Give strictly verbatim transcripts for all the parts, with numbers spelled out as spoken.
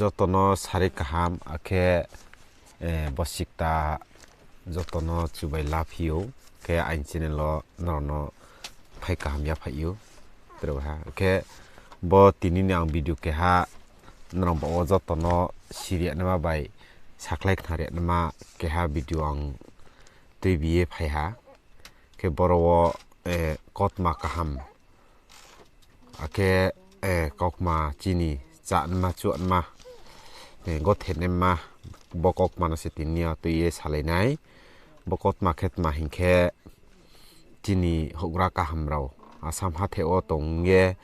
Joto no sari kaham, akhe, eh, bosikta joto no chubai laphi ou, khe aini channel wo nrao no phai kaham yaphaih ou. Tre ha, khe bo tini ni ang video keha nrao baoh wo joto no siri yagnaima bai sakhlai khnari yagnaima keha video ang tuibi ye phai ha. Khe boro wo, eh, kautma kaham. Akhe, eh, kautma chini chánma chuanma, eh, gothennaima, bo kautma no se tini yo tui ye salai nai. Bo kautma khe tma hing khe, chini houhgra kaham rao, Assam hathái wo tong ye,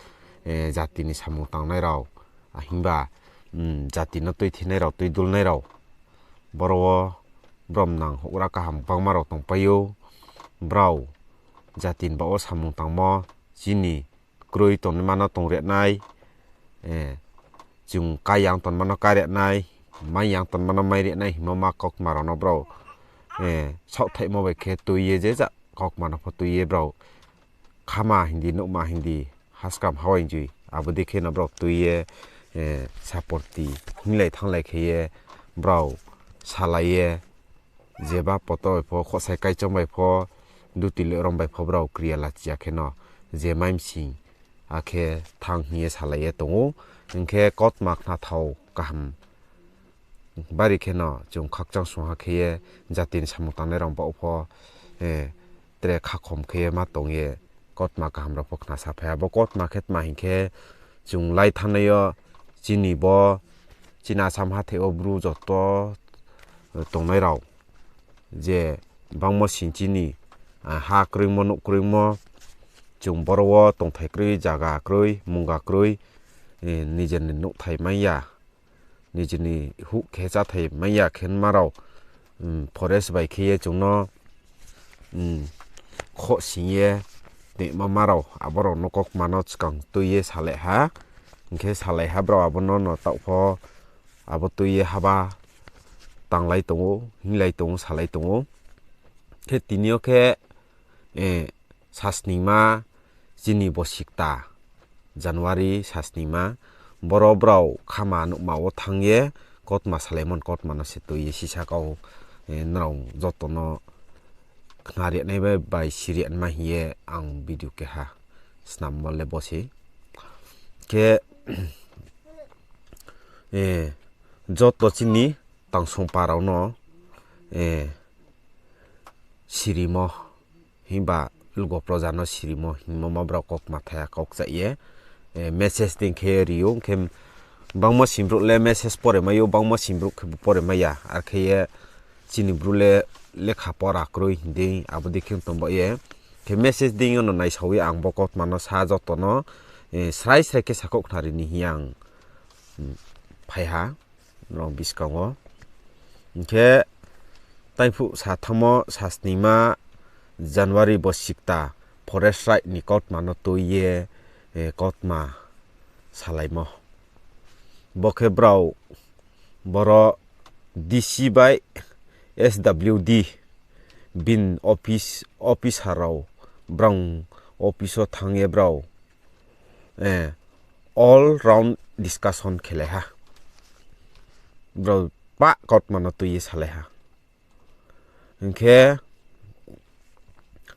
eh, jati ni samung tangnai rao, ahimba, mm, jati no tuithenai rao, tuidulnai rao. Boro wo bromnang houhgra kaham gbangma rao tongpai ou, brao jati ni baoh wo samung tangmo, chini kroi tongnaima no tongri nai, eh, chung káiyang tonma no kári nai, maiyang tonma no mairi nai hingmo ma kautma rao no brao, eh, saohthaihmo bai khe tui ye je ja kautma no pho tui ye brao khama hingdi, nouhma hingdi, haskam hawaingjoi, abo dei khe no brao tui ye, eh, saporti hinglai thannglai khe ye brao salai ye, jeba poto bai pho, khosai kaichom bai pho, duti le rom bai pho brao kriya lachi ya khe no, je mai msing, akhe thanng hing ye salai ye tong ou, hing khe kautma khnathao kaham. Bari khe no chung khakchang sungha khe ye jati ni samung tangnai rao baoh pho, eh, tre khakhom khe ye ma tong ye kautma kaham rao pho khna saphai ha. Bo kautma khe tma hing khe chung lai thanngnai yo chini bo, chini Assam hathái wo Bru joto, eh, tongnai rao je bangmo sing chini, ah, ha kroimo, nouh kroimo, chung boro wo tongthai kroi, zaga kroi, mungga kroi, eh, nijer ni nouhthai mai ya, nijer ni huh khe cháthai mai ya khe ma rao, mm, forest bai khe ye chung no, mm, khohsing ye toima ma rao, abo rao no kautma no skang tui ye salai ha, hing khe salai ha brao abo no no taoh pho, abo tui ye haba tanglai tong ou, hinglai tong ou, salai tong ou. Khe tini yo khe, eh, sasningma chini bosikta, January sasningma, boro brao khama nouhma wo thanng ye kautma salaimo ni kautma no se tui ye sisa kau, eh, nrao joto no khnari nai bai, bai siri nai ma hing ye ang video keha snammo le bo se. Khe, eh, joto chini tangsongpa rao no, eh, sirimo, himba lugo proja no sirimo hingmo ma brao kautma thaiha kau kchai ye, eh, message dei khe ri ou, hing khe bangmo sing brouh le message pore mai ou, bangmo sing brouh khe bo pore mai ya, ar khe ye chini bru le lekha pora kroi hing dei, abo dei khe tong ba ye. Khe message dei yo no naisao ye ang bo kautma no sa joto no, eh, srai srai khe sakhouh khnari ni hing ye ang, mm, phai ha, nrao buskang wo. Hing khe taiphuh sa thanngmo sasningma January bosikta forest right ni kautma no tui ye, eh, kautma salaimo. Bo khe brao boro D C bai S W D bini office, officer rao brao office wo thanng ye brao, eh, all round discussion khelai ha. Brao pah kautma no tui ye salai ha. Hing khe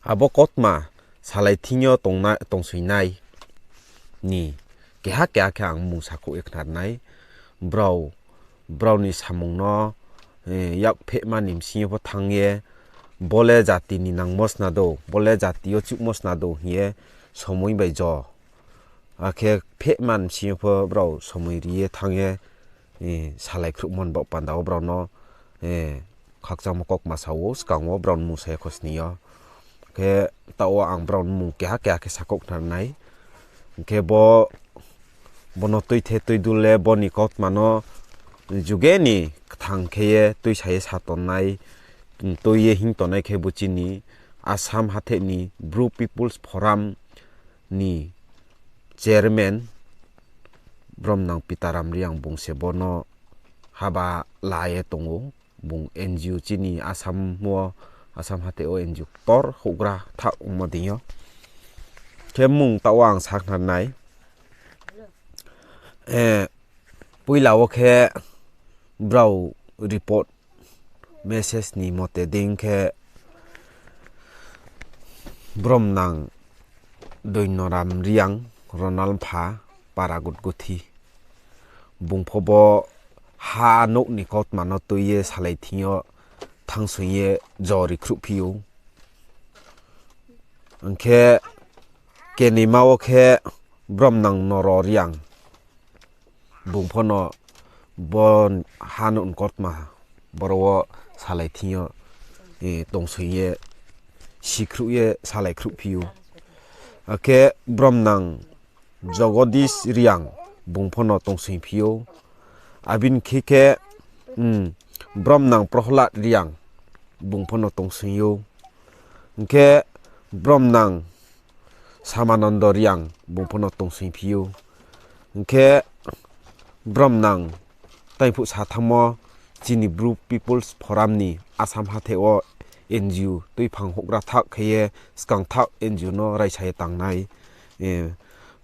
abo kautma salai thing yo tongna, tongsoinai ni keha keha khe ang mmung sakhouh ye khnari nai. Brao, brao ni samung no, eh, yak phehma ni bsing yo pho thanng ye, bo le jati ni nangmo sna dou, bo le jati yo chuhmo sna dou hing ye somoi bai jo. Akhe phehma ni bsing yo pho brao somoi ri ye thanng ye, eh, salai khruhmo ni baoh panda wo brao no, eh, khakchangmo kautma sa ou, skang wo brao ni mmung sa ya khosning yo. Khe taoh wo ang brao ni mmung keha keha khe sakhouh khnari nai. Hing khe bo, bo no tuithe tuidul le bo ni kautma no juge ni kthang khe ye tuisa ye sa tongnai, tui ye hing tongnai khe bo chini Assam hathái ni Bru People's Forum ni chairman Bromnang Pitaram Reang bung se bo no haba la ye tong ou. Bung N G O chini Assam wo, Assam hathái wo N G O ktor houhgra thaoh ongmo deing yo. Khe mmung taoh wo ang sakhnari nai. Eh, Poila wo khe brao report message ni mote dei khe bromnang Doinoram Reang, Ronalpha, Para Gutguthi. Bung pho bo ha nouh ni kautma no tui ye salai thing yo thanngsoing ye jo ri khruhphi ou. Hing khe kenima wo khe bromnang Noro Reang. Bung pho no bo ha nouh ni kautma boro wo salai thing yo, eh, tongsoing ye, sikhruh ye, salai khruhphi ou. Akhe bromnang Jogodish Reang, bung pho no tongsoingphi ou. Abini khe khe, mm, bromnang Prohlad Reang, bung pho no tongsoing ou. Hing khe bromnang Samanando Reang, bung pho no tongsoingphi ou. Hing khe bromnang taiphuh sa thanngmo chini Bru People's Forum ni Assam hathái wo N G O tuiphang houhgra thaoh khe ye skang thaoh N G O no raisa ye tangnai, eh,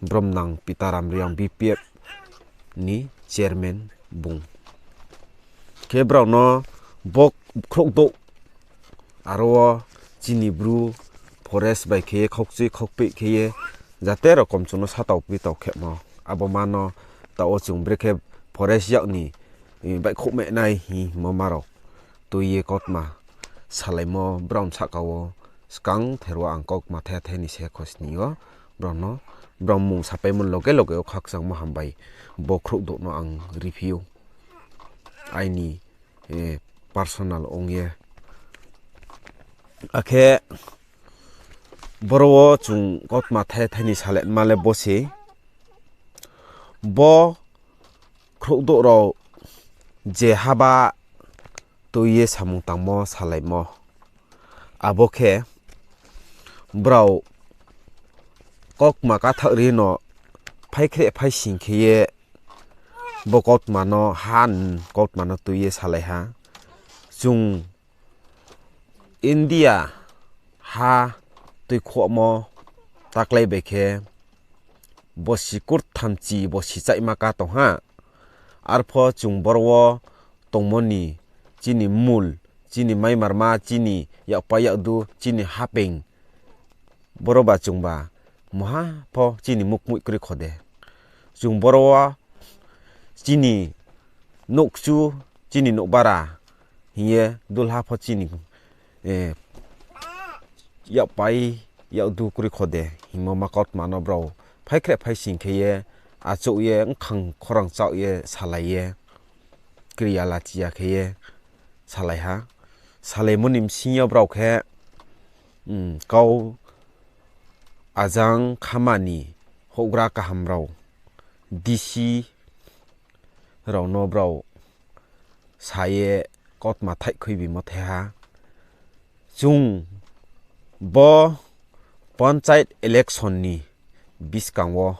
bromnang Pitaram Reang B P F ni chairman bung. Khe brao no bo khrouhdouh aro wo chini Bru forest bai khe ye khaukchui khaukpeih khe ye jate rokom chung no satao pitao khemo. Abo ma no taoh wo chung brekhe forest yak ni, eh, baihkhouh mehnai hingmo ma rao tui ye kautma salaimo brao ni sahka wo skang ther wo ang kautma thai thai ni se khosning yo brao no, brao mmung sapaimo loge loge wo khakchangmo hambai bo khrouhdouh no ang riphi ou. Aini, eh, personal ong ye. Akhe boro wo chung kautma thai thai ni salai ma le bo se. Bo khrouhdouh rao je haba tui ye samung tangmo salaimo. Abo khe brao kautma kathaoh ri no phaikhreh phaising khe ye bo kautma no, ha ni kautma no tui ye salai ha. Chung India ha tuikhouhmo taklái bai khe bosi kurthamchi bosi chaihma ka tong ha. Arpho chung boro wo tongmo ni chini mul, chini maimarma, chini yakpa yakdu, chini hapeng, boro ba chung ba muha pho chini mukmoih kroi kho de. Chung boro wo chini nouhkchu, chini nouhbara hing ye dulha pho chini, eh, yakpai yakdu kroi kho de hingmo ma kautma no brao phaikhreh phaising khe ye, achouh ye, bkhang khorang chaoh ye salai ye, kriya lachiya khe ye salai ha. Salaimo ni bsing yo brao khe, mm, kau ajang khama ni houhgra kaham rao, D C rao no brao sa ye kautma thaihkhui bimo thai ha. Chung bo panchayat election ni buskang wo,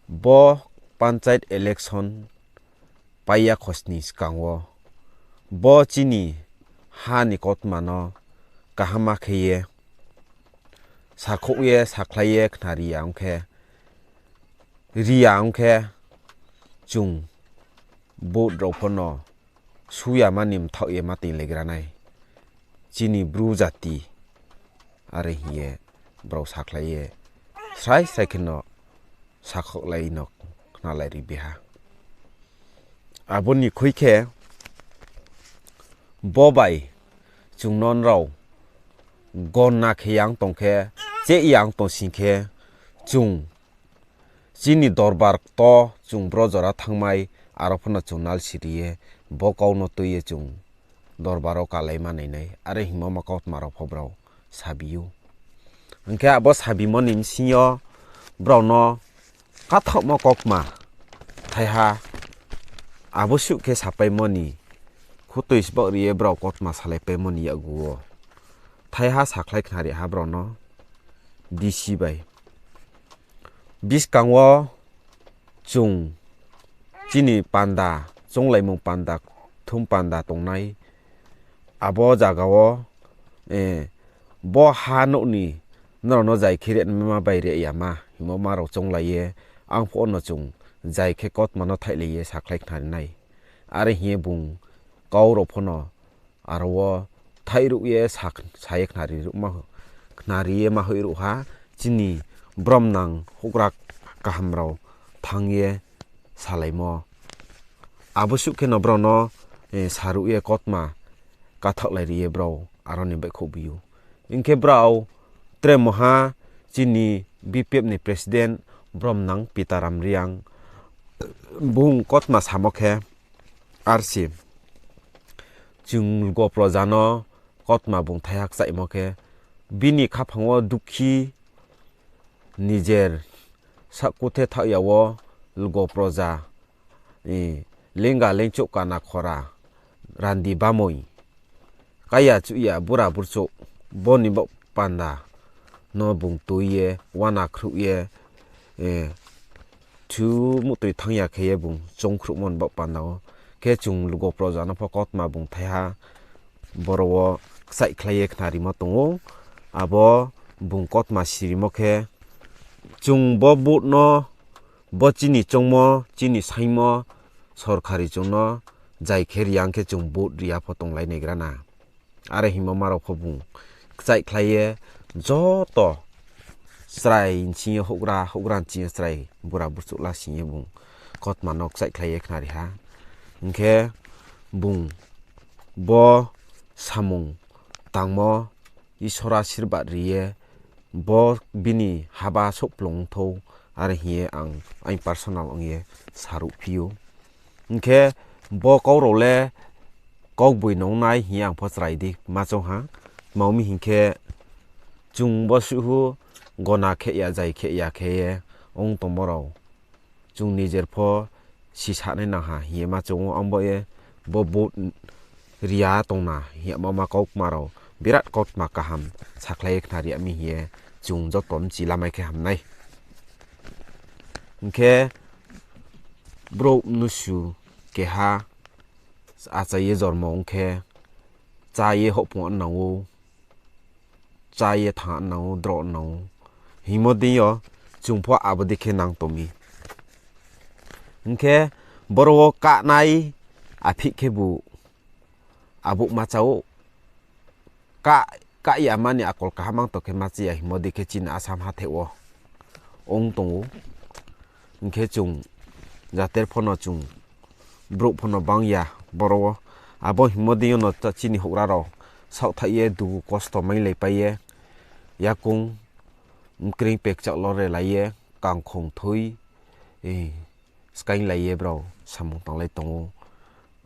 bo panchayat election pai ya khosning skang wo, bo chini ha ni kautma no kaham khe ye sakhouh ye, sakhlai ye khnari ya ong khe, ri ya ong khe, chung vote rao pho no su ya ma ni mthaoh ye ma toinglaigra nai. Chini Bru jati, are hing ye brao sakhlai ye, srai srai khe no sakhouhlai no khnalai ri bi ha. Abo ni khui khe, bo bai chung no nrao gonna khe yang tong khe, cheh yang tong sing khe, chung chini dorbar kto chung bro jora thanngmai, aro pho no chung nalsi ri ye, bo kau no tui ye chung dorbar wo kalai ma nai nai, are hingmo ma kautma rao pho brao sabi ou. Hing khe abo sabimo ni bsing yo brao no kathaohmo kautma thaiha, abo suh khe sapaimo ni khutoi sbaoh ri ye brao kautma salaipaimo ni yakgu wo thaiha sakhlai khnari ha brao no D C bai. Buskang wo chung chini panda, chounglaimung panda, kthum panda tongnai, abo zaga wo, eh, bo ha nouh ni nrao no zai khe ri ma bai ri ya ma hingmo ma rao chounglai ye, ang pho no chung zai khe kautma no thaihlai ye sakhlai khnari nai. Are hing ye bung kau rao pho no aro wo thaihruh ye sa-, sa ye khnari ruhma, khnari ye ma hoih ruh ha, chini bromnang houhgra kaham rao thanng ye salaimo. Abo suh khe no brao no, eh, saruh ye kautma kathaohlai ri ye brao aro ni baihkhouh bi ou. Hing khe brao tre mungha chini B P F ni president bromnang Pitaram Reang, bung kautma samo khe, arsi chung lgo proja no kautma bung thaiha kchaihmo khe, bini khaphang wo dukhi nijer sakuthe thaoh ya wo lgo proja, eh, lenga lengchouh kana khora, randi bamoi, kaya chuh ya bura burchouh, bo ni baoh panda no bung tui ye, uana khruh ye, eh, thu muhtoi thanng ya khe ye bung choungkhruhmo ni baoh panda wo. Khe chung lgo proja no pho kautma bung thaiha boro wo kchaihkhlai ye khnarimo tong ou. Abo bung kautma sirimo khe, chung bo vote no, bo chini choungmo, chini saingmo sorkari chung no zai khe ri ya ong khe chung vote ri ya pho tonglai naigra na. Are hingmo ma rao pho bung kchaihkhlai ye joto chrai nching ye houhgra, houhgra nching ye chrai bura burchouh la sing ye bung kautma no kchaihkhlai ye khnari ha. Hing khe bung bo samung tangmo Isor asirbad ri ye, bo bini haba souhplung thou, are hing ye ang aini personal ong ye saruhphi ou. Hing khe bo kau rao le kaugboi nung nai hing ye ang pho chrai di ma choung ha. Tma ong mi hing khe, chung bo suhu gona khe ya, zai khe ya khe ye ong tongmo rao chung nijer pho sisanai nang ha hing ye ma choung ou. Ang bo ye bo vote ri ya tong na hing ye ma ma kautma rao birat kautma kaham sakhlai ye khnari ya mi hing ye chung joto mchi lamai khe ham nai. Hing khe brouh mnusu keha achai ye jormo ong khe, chá ye houhphung nang ou, chá ye thanng nang ou, droh nang ou hingmo deing yo chung pho abo dei khe nang tong mi. Hing khe boro wo kahnai aphih khebu abo ma chá ou. Kah, kah ya mani akol kaham ang tong khe ma chá ya hingmo dei khe chini Assam hatheh wo ong tong ou. Hing khe chung jater pho no chung brouh pho no bang ya boro wo. Abo hingmo deing yo no ta chini houhgra rao saohthaih ye dugu kosto mailaipai ye, yakoung mkreing pekchak lo relai ye, kangkhong thui, eh, skainglai ye brao samung tanglai tong ou.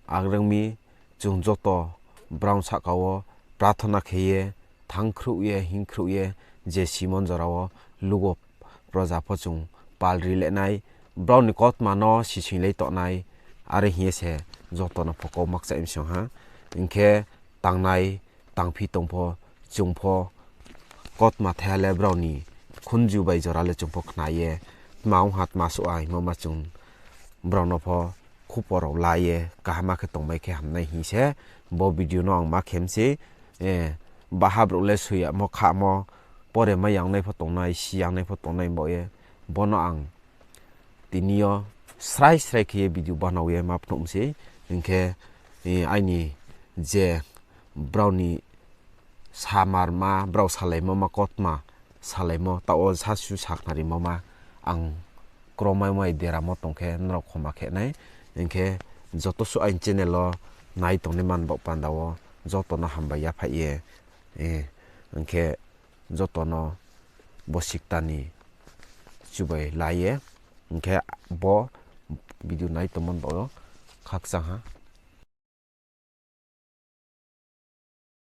Ang rung mi chung joto brao sahka wo prathona khe ye, thanngkhruh ye, hingkhruh ye, je simon jora wo lugo proja pho chung pal ri le nai, brao ni kautma no sisoinglai tongnai, are hing ye se joto no pho kau ma kchaih mi song ha. Hing khe tangnai, tangphi tong pho, chung pho kautma thaiha le brao ni khunju bai jora le chung pho khna ye, tma ong ha tma souh ha hingmo ma chung brao no pho khupor rao la ye kaham khe tongmai khe hamnai hing se bo video no ang ma khe mi sei. Eh, baha brouh le soi yamo khamo, pore mai yangnai pho tongnai, si yangnai pho tongnai baoh ye, bo no ang tini yo srai srai khe ye video banao ye ma phnuh mi sei. Hing khe, eh, aini je brao ni samarma, brao salaimo ma kautma salaimo, taoh wo sasu sakhnarimo ma ang kromai mai deramo tong khe nrao khoma khe nai. Hing khe joto suh aini channel wo nai tongnai man baoh panda wo joto no hambai yaphaih ye, eh, hing khe joto no bo sikta ni chubai la ye, hing khe bo video nai tongmo ni baoh wo khakchang ha.